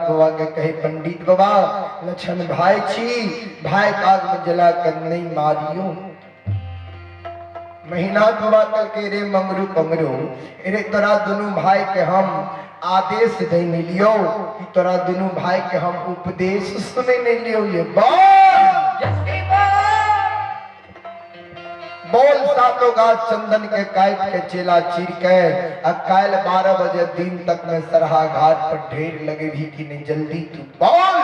महिनाथ बाबा के कहे पंडित बाबा लक्षण भाई छी भाई काग में जला कर नहीं मारियो। महिनाथ बाबा कहलकै रे मंगरू पंगरू रे तोरा दुनू भाई के हम आदेश दे नहीं लियो कि तोरा दुनू भाई के हम उपदेश सुने नहीं लियो। ये बोल बोल सातों गाछ चंदन के काट के चेला चीर के आ काल 12 बजे दिन तक में सरहा घाट पर ढेर लगे भी कि नहीं जल्दी तू बोल।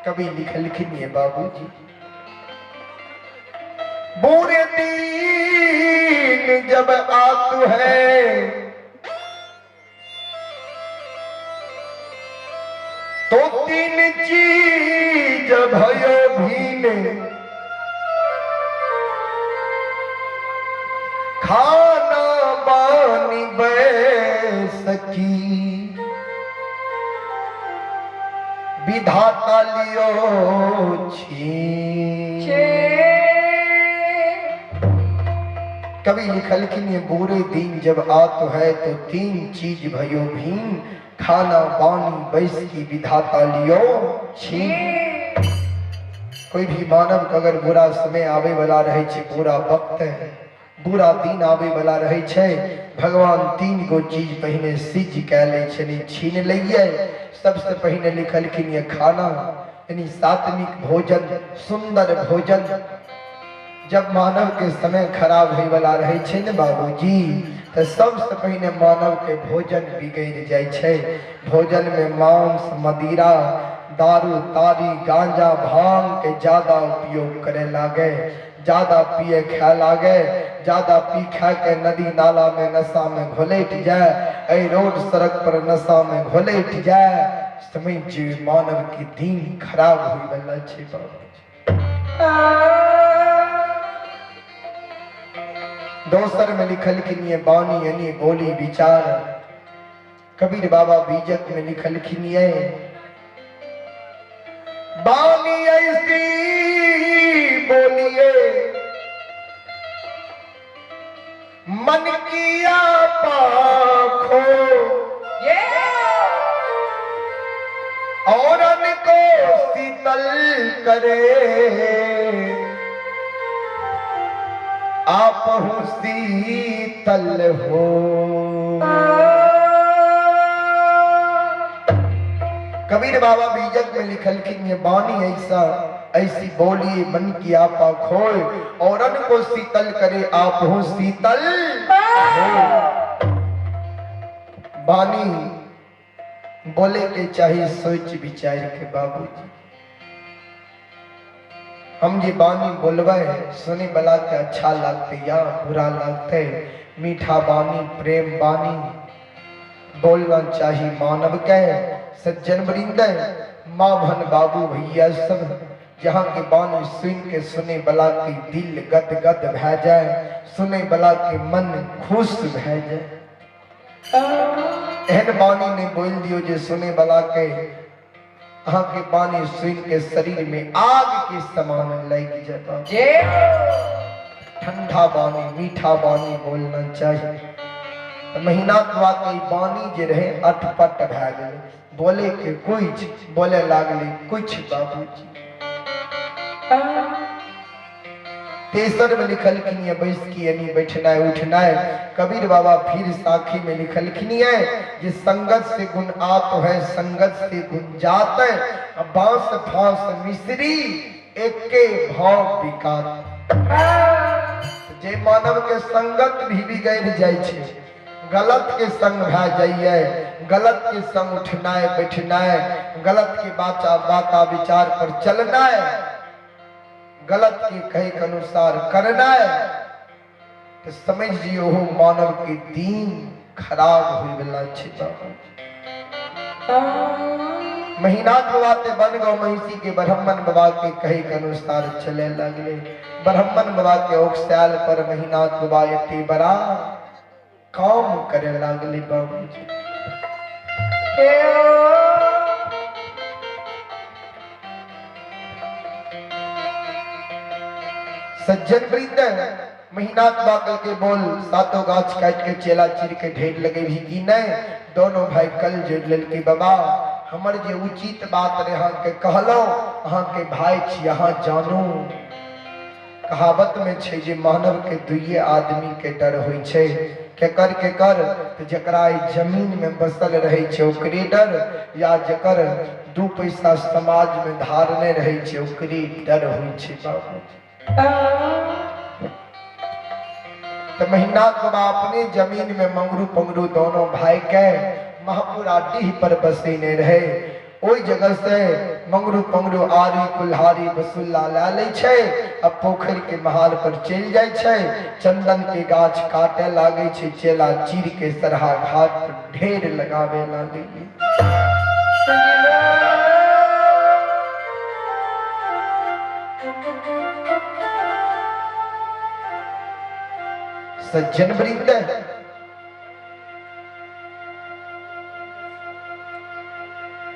कभी लिखलखिन ये बाबूजी बुरे दिन जब आतु है तो तीन चीज भयो भीन खाना बानी बैसकी विधाता लियो छीन। कवि लिखलखिन ये बुरे दिन जब आत है तो तीन चीज भयो भीन खाना बानी बैसकी विधाता लियो छीन। कोई भी मानव के अगर बुरा समय आवे वाला रहे छे, बुरा वक्त है, बुरा दिन आवे वाला रहे छे, भगवान तीन गो चीज पहिने सिज कै ले छे, छीन लइए। सबसे पहिने लिखलखिन ये खाना यानी सात्विक भोजन, सुंदर भोजन। जब मानव के समय खराब होय वाला रहे छे ने बाबूजी तो सबसे पहिने मानव के भोजन बिगड़ जाय छे। भोजन में मांस मदिरा दारू तारी गांजा भांग के ज्यादा उपयोग करे लागे, ज्यादा पिए खाए लागे, ज्यादा पी खा के नदी नाला में नशा में घोलेट जाए, ऐ रोड सड़क पर नशा में घोलेट जाए। समझ मानव की दिन खराब हुई वाला छे बाबूजी। दोसर में लिखलखिन ये बानी यानी बोली विचार। कबीर बाबा बीजक में लिखलखिन ये बानी ऐसी बोलिए मन किया पाखो और को शीतल करे आप हूँ शीतल हो। कबीर बाबा बीजक में लिखलखिन ये बानी ऐसा ऐसी बोली मन की आपा खोए और को शीतल करे आप हो शीतल हो। बानी बोले के चाहिए सोच विचार के बाबूजी। हम जे बानी बोलवे सुने वाला के अच्छा लगते या बुरा लगते, मीठा बानी प्रेम बानी बोलना चाहिए मानव के। सज्जन वृंद माँ भन बाबू भैया सब जहाँ के बानी सुन के सुने वाला के दिल गद गद भै जाए, सुने वाला के मन खुश भै जाए। एहन बानी ने बोल दियो जे सुने वाला के अहाँ के बानी सुन के शरीर में आग के समान लग जाए। ठंडा बानी मीठा बानी बोलना चाहिए। महीना दुआ के बानी जे रहे अटपट भै गेलै, बोले के कुछ बोले लागले कुछ बाबूजी। तेसर में लिखलखिन ये बैसकी यानी बैठनाय उठनाय। कबीर बाबा फिर साखी में लिखलखिन ये जे संगत से गुण आत है संगत से गुण जात है, बांस फांस मिश्री एके भाव बिकात। जे मानव के संगत भी बिगड़ जाय छे, गलत के संग भै जाइए, गलत के संग उठनाय बैठनाय, गलत के बाचा बाता विचार पर चलनाय, गलत के कहे के अनुसार करना है, तो समझ जियो हो मानव के दिन खराब हुई वाला छे बाबूजी। महीना बाबा बन गो महिषी के ब्राह्मण बाबा के कहे के अनुसार चले लगले। ब्राह्मण बाबा के ओक्साल पर महीना बाबा एते बड़ा काम करे लागले बाबूजी। सज्जन वृंद महीना बाकल के बोल सातों गाछ काट के चेला चीर के ढेर लगे भी की नहीं। दोनों भाई कल जोड़ लेलके बाबा हमर जे उचित बात रहे अहाँ के कहलो, अहाँ के भाई छी अहाँ जानू। कहावत में छै जे मानव के दुइये आदमी के डर होइ छै, केकर केकर तो जकरा जमीन में बसल रहे छै ओकरे डर, या जकर दू पैसा समाज में धारने रहे छै ओकरे डर होइ छै बाबूजी। तो महीना के बाद अपने जमीन में मंगरू पंगरू दोनों भाई के महापुरा डीह पर बसेने रहे। ओहि जगह से मंगरू पंगरू आरी कुल्हारी बसुल्ला ला लै छै आ पोखरि के महाल पर चलि जाइ छै। चंदन के गाछ काटे लागे छै, चेला चीर के सरहा घाट पर ढेर लगावे लागे। सज्जन वृंद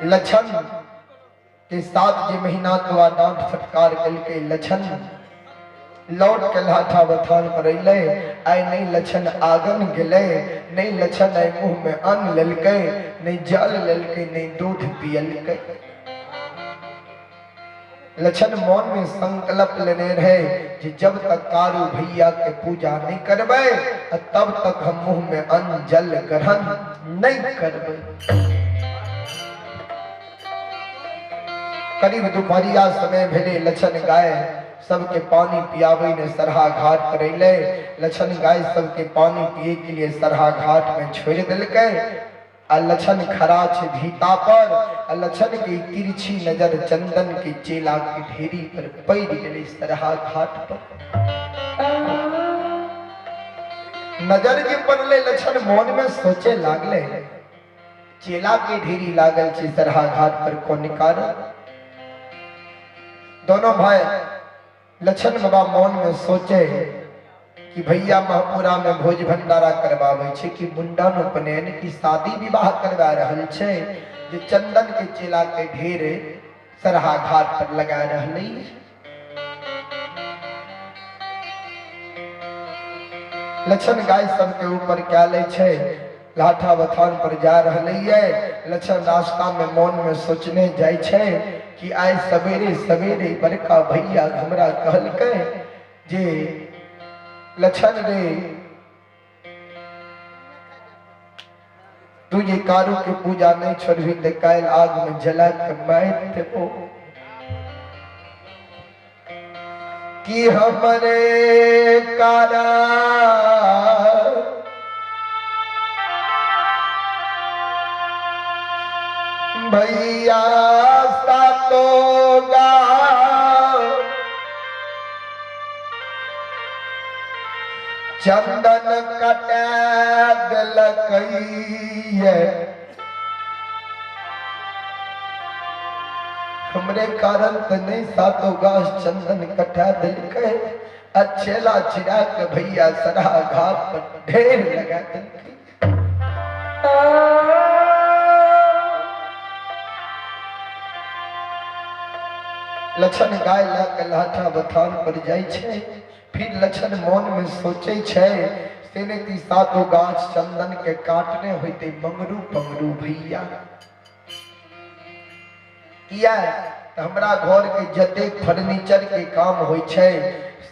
लक्षण के साथ जे महीना तो डांट फटकार कलके लक्षण लौट के लाठा बथान पर अइलै। आइ नहीं लक्षण आंगन गेलै, नहीं लक्षण आइ मुंह में अन्न लेलकै, नहीं जल लेलकै, नहीं दूध पियलकै। लक्षण मन में संकल्प लेने रहे जे जब तक कारू भैया के पूजा नहीं करबै तब तक हम मुंह में अन्न जल ग्रहण नहीं करबै। करीब दोपहरिया समय भेले लक्षण गाय सबके पानी पियावे ने सरहा घाट पर अइलै। लक्षण गाय सबके पानी पिए के लिए सरहा घाट में छोड़ देलकै। आ लक्षण खड़ा छै भीता पर, आ लक्षण के तिरछी नजर चंदन के चेला के ढेरी पर पड़ गेलै सरहा घाट पर। नजर जे पड़लै लक्षण मन में सोचे लागले चेला के ढेरी लागल छै सरहा घाट पर कोन कारण। दोनों भाई लक्षण बाबा मन में सोचे कि भैया महपुरा में भोज भंडारा करवावे छै कि मुंडन उपनयन की शादी विवाह करवा रहल छै जे चंदन के चेला के ढेर सरहा घाट पर लगा रहलै। लक्षण गाय सबके ऊपर क्या लै छै, लाठा बथान पर जा रहलै। लक्षण रास्ता में मन में सोचने जाइ छै कि आइ सवेरे सवेरे बड़का भैया हमरा कहलकै जे लक्षण रे तू ये कारू के पूजा नहीं छोड़बी ते काल्हि आग में जला के मारि देबो। कि हमरे कारा भैया सातो गा चंदन कटा देलकै, हमरे कारण तो नहीं सातो गाछ चंदन कटा देलकै, अच्छेला चिरा के भैया सरहा घाट पर ढेर लगा देलकै। लक्षण गाय ला के लाठा बथान पर जाइ छै। फिर लक्षण मन में सोचे छै से नहीं ती सातो गाछ चंदन के काटने होते मंगरू पंगरू भैया। किया तो हमरा घर के जते फर्नीचर के काम होइ छै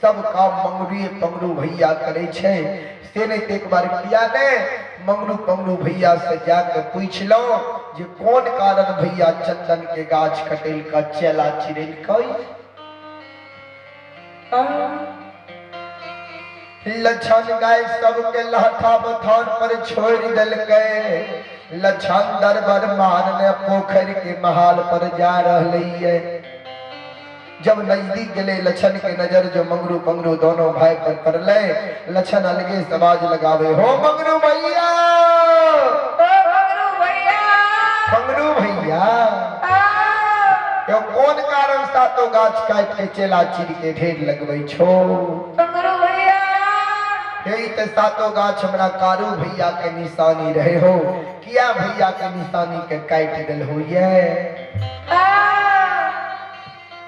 सब काम मंगरू पंगरू भैया करे छै। से नहीं तो एक बार किया ने मंगरू पंगरू भैया से जाके पूछ लो जे कौन कारण भैया चंदन के गाछ कटेल का चेला चिरेल का। लक्षण गाय सबके लाठा बथान पर छोड़ देलकै। लक्षण दरबार मारने पोखर के महाल पर जा रहलै। जब नजदीक गेले लक्षण के नजर जो मंगरू पंगरू दोनों भाई पर पड़ले। लक्षण अलगे समाज लगावे हो मंगरू भैया, मंगरू भैया यो कौन कारण सातो गाछ काट के चेला चीर के ढेर लगबै छो। हे ते सातो गाछ हमरा कारू भैया के निशानी रहे हो, किया भैया के निशानी के काट दिल हो ये।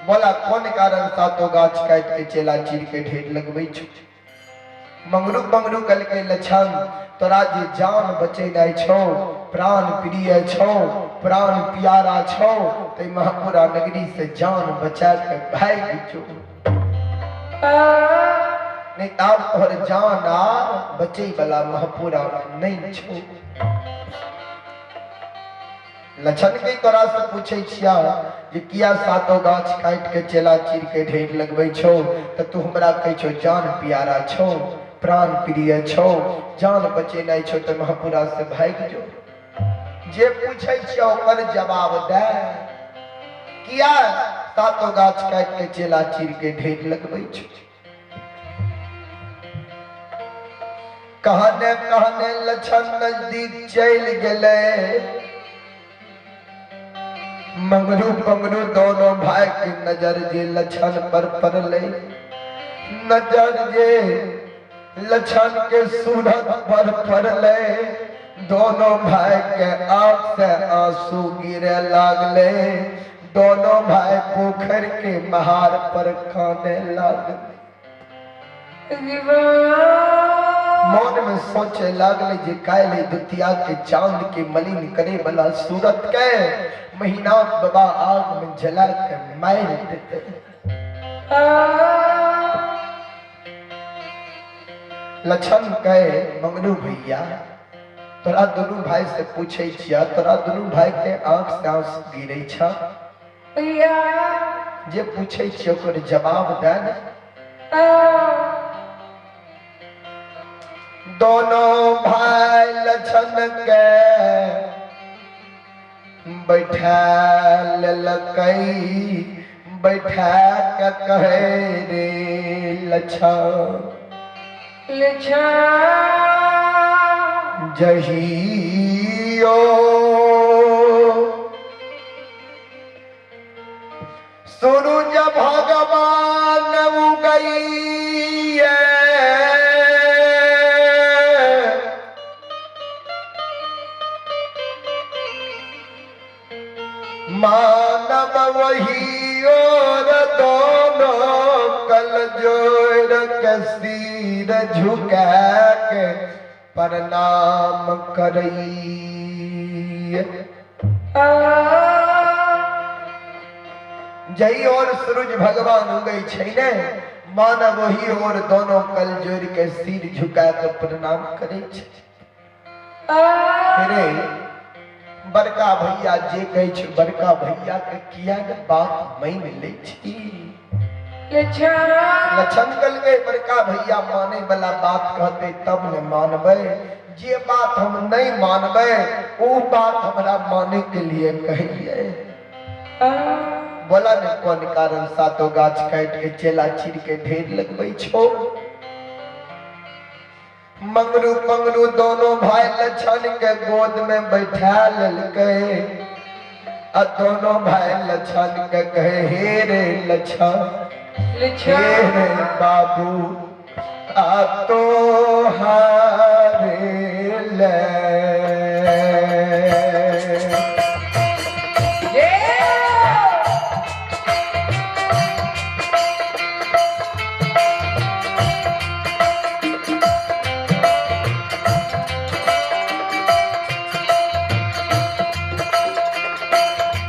बोला कौन कारण सातो गाछ काट के चेला चीर के ढेर लगबै छो। मंगरू पंगरू कहलकै लछन तोरा जे जान बचेनाइ छौ, प्राण प्रिय छौ, प्राण प्यारा छौ, तै महपुरा नगरी से जान बचा के भागि जो, नहीं आब तोहर जान आ बचे वाला महपुरा में नहीं छौ। लछन के तोरा से पूछे छिया जे किया सातो गाछ काट के चेला चीर के ढेर लगबै छौ, त तू हमरा कहै छौ जान प्यारा छौ, प्राण प्रिय छौ, जान बचेनाइ छौ त महापुरा से भागि जो। जे पूछे छिया ओकर जवाब दे, किया सातो गाछ काट के चेला चीर के ढेर लगबै छौ। कहने कहने लछन नजदीक चलि गेलै, मंगरू पंगरू दोनों भाई के नजर जे लछन पर पड़लै, नजर जे लछन के सूरत पर पड़लै, दोनों भाई के आंख से आंसू गिरे लागले, दोनों भाई पोखर के महार पर काने लागले। मन में सोचे लागले जे काल्हि दुतिया के चांद के मलिन करे वाला सूरत के महीना बाबा आग में जला के मार देते। लछन कहे मंगरू भैया तोरा दुनू भाई से पूछे छिया, तोरा दुनू भाई के आंख से आंसू गिरे छ, जे पूछे छियै ओकर जवाब दे ने। दोनों भाई लछन के बैठा लेलकै, बैठा के कहे रे लछन जहियो सूरज भगवान उगई, मानव वही और दोनों कल जोड़ के सिर झुका के प्रणाम करई। जही और सूरज भगवान उगै छै ने, मानव वही और दोनों कल जोड़ के सिर झुका के प्रणाम करै छै। रे बड़का भैया जे कहै छै बड़का भैया के किया ने बात मानि लै छी। लछन कहलकै बड़का भैया माने वाला बात कहते तब ने मानबै, जे बात हम नहीं मानबै ओ बात हमरा माने के लिए कहिए। बोला ने कोन कारण सातो गाछ काट के चेला चीर के ढेर लगबै छौ। मंगरू पंगरू दोनों भाई लछन के गोद में बैठा लेलकै, आ दोनों भाई लछन के कहे हे रे लछन, हे रे बाबू आ तो हारे ले।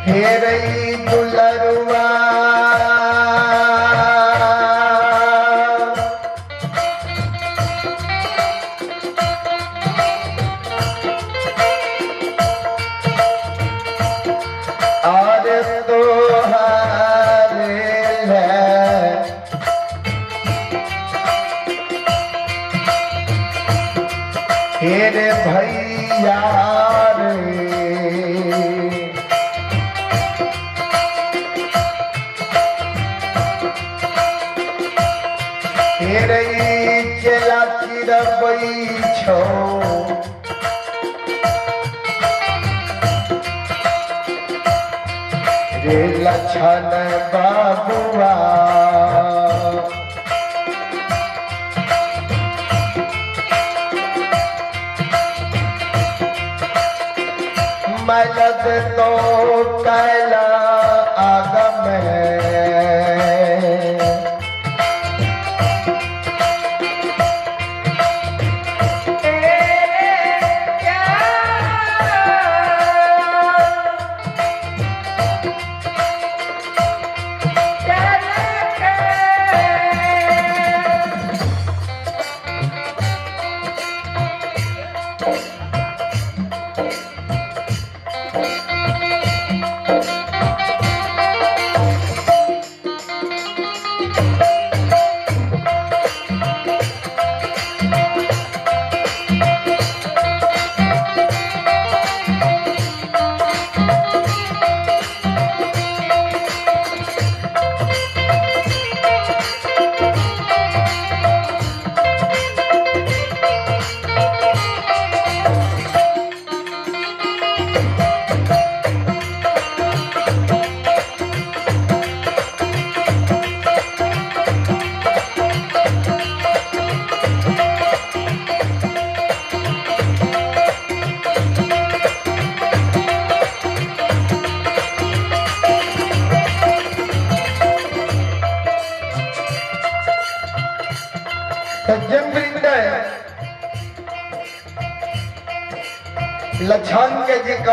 हे रई दुलरुआ और तोहारे ले, हे रे भैया रे, हे रे चेला चिरबै छौ, रे लछन बाबुआ मलद तो कैला आगम है,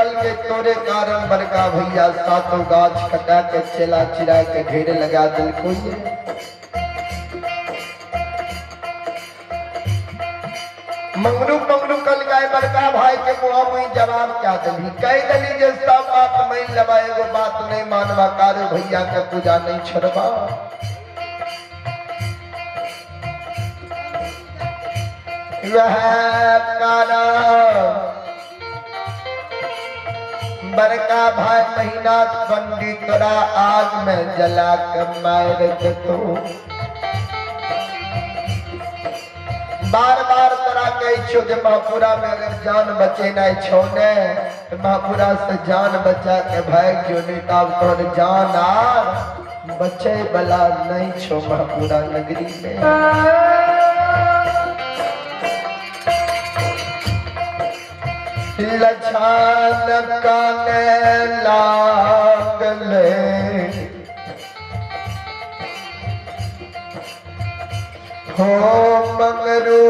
कल के तोरे कारण बड़का भैया सातों गाछ कटा के चेला चिरा के ढेर लगा दिल कोई। मंगरू पंगरू कल गए बड़का भाई के मुहा मुही जवाब क्या दली, कह दली जे सब बात मान लेबा, एगो बात नहीं मानबा, कारू भैया के पूजा नहीं छोड़बा। वह कारण बड़का भाई महीनाथ पंडित तोरा आग में जला के मार देतो। बार बार तोरा कहै छो जे महापुरा में अगर जान बचेनाइ छौ ने तो महापुरा से जान बचा के भाग जो, नहीं तब तोर जान आर बचे वाला नहीं छो महापुरा नगरी में। लछान काने लागले हो मंगरू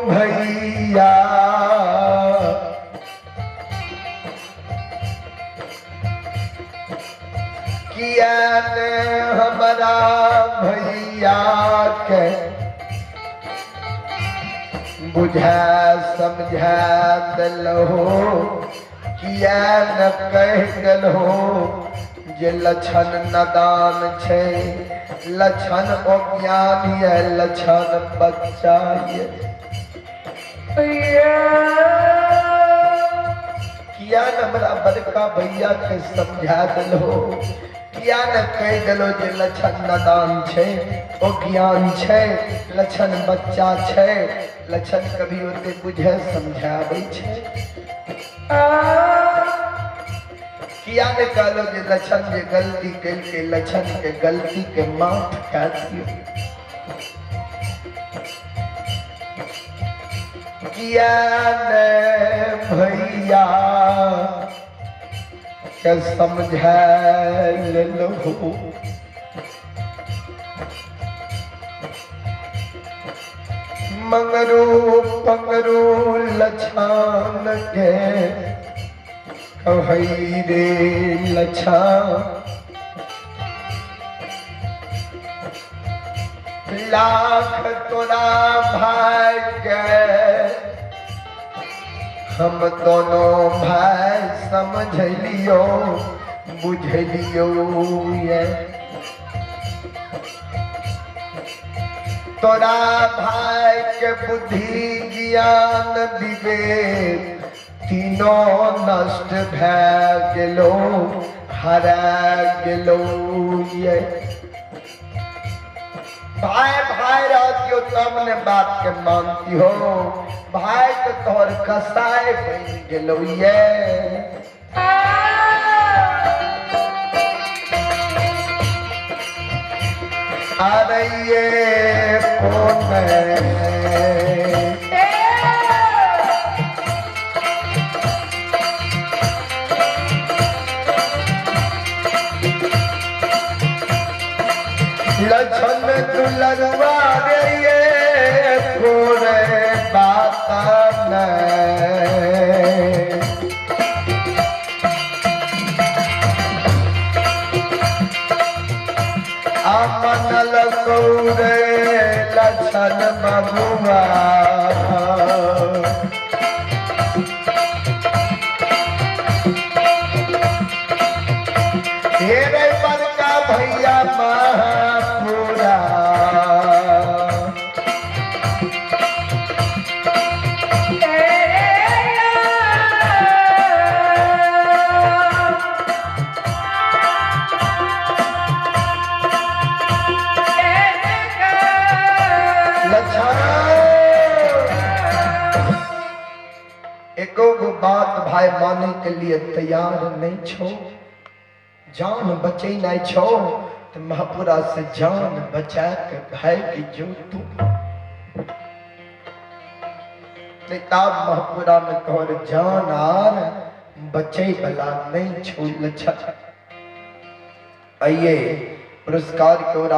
भैया, किया ने हमारा भैया के बुझा समझा दिलहो, किया न कह दिलहो जे लछन नदान छे, लछन अज्ञान ये लछन बच्चा ये। किया न हमरा बड़का भैया के समझा दिलहो, किया न कह दिलो जे लछन नदान छे, अज्ञान छे, लछन बच्चा छे, लछन कभी ओते बुझे समझाबै छे। किया ने कहलो जे लछन जे गलती केलकै लछन के गलती के माफ कर दियो। किया ने भैया के समझा लेलो, मंगरू पंगरू लछान के कहई रे लछान, लाख तोरा भाई के हम दोनों भाई समझ लियो बुझ लियो ये। तोरा भाई के बुद्धि ज्ञान विवेक तीनों नष्ट भै गेलो हरा गेलो ये। भाई भाई रहती हो तब ने बात के मानती हो, भाई तो तोहर कसाई बन गेलो ये। अरे ये कौन है लछन दुलरवा रे ये कोरे बात न, अमनल कौरे लछन बबुआ, हे बड़का भैया महापुरा। एको गो बात भाई माने के लिए तैयार नहीं छो, जान बचे नहीं छो तो महापुरा से जान बचा के भाई की जो तू नहीं ताब महापुरा में तोहर जान आर बचे भला नहीं छो। लच्छा आइए पुरस्कार के।